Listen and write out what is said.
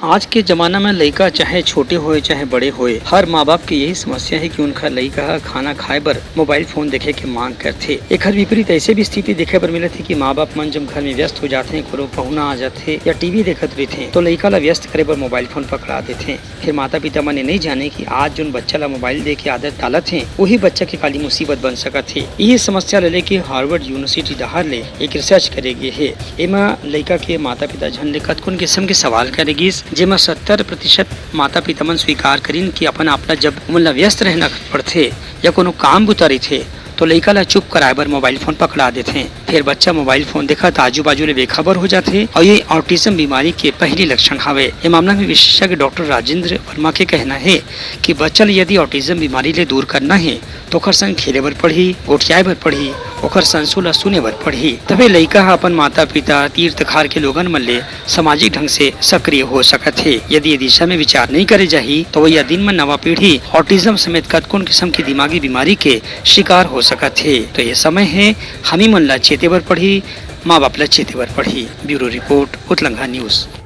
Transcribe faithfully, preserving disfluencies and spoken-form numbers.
आज के जमाना म लइका चाहे छोटे होय, चाहे बड़े होय, हर माँ-बाप के यही समस्या हे कि उनखर लइका ह खाना खाए बर मोबाइल फोन देखे के मांग करथे। एखर विपरीत ऐसे भी स्थिति देखे बर मिलत हे कि माँ-बाप मन जब घर में व्यस्त हो जाथे, कोनो पहुना आ जाथे या टीवी देखत रहिथे, तो लइका ला व्यस्त करे बर मोबाइल फोन पकड़ा देथे। फिर माता-पिता मन ये नइ जाने कि आज जोन बच्चा ला मोबाइल दे के आदत डालत हे, वही बच्चा के काली मुसीबत बन सकत हे। ये समस्या ला लेके हार्वर्ड यूनिवर्सिटी डहार ले एक रिसर्च करे गे हे। एमा लइका के माता-पिता झन ले कतकोन किसम के सवाल करे गिस, जेमा सत्तर प्रतिशत माता-पिता मन स्वीकार करिन कि अपन आप ला जब ओमन ला व्यस्त रहना पड़थे या कोनो काम बुता रहिथे, तो लइका ला चुप कराए बर मोबाइल फोन पकड़ा देथे। फिर बच्चा मोबाइल फोन देखत आजू-बाजू ले बेखबर हो जाथे और ये ऑटिज्म बीमारी के पहली लक्षण हवे। ये मामला में विशेषज्ञ डॉक्टर राजेंद्र वर्मा के कहना हे कि बच्चा ला यदि ऑटिज्म बीमारी ले दूर करना हे, तो ओकर संग खेले बर पड़ही, गोठियाए बर पड़ही, ओकर संसो ला सुने बर पड़ही। तभे लइका ह अपन माता-पिता, तीर-तखार के लोगन मन ले सामाजिक ढंग से सक्रिय हो सकत हे। यदि ये दिशा में विचार नइ करे जाही, तो वइया दिन म नवा पीढ़ी ऑटिज्म समेत कतकोन किसम के दिमागी बीमारी के शिकार हो सकत हे। तो ये समय हे, हमी मन ला चेते बर पड़ही, माँ-बाप ला चेते बर पड़ही। ब्यूरो रिपोर्ट, उतलंघा न्यूज़।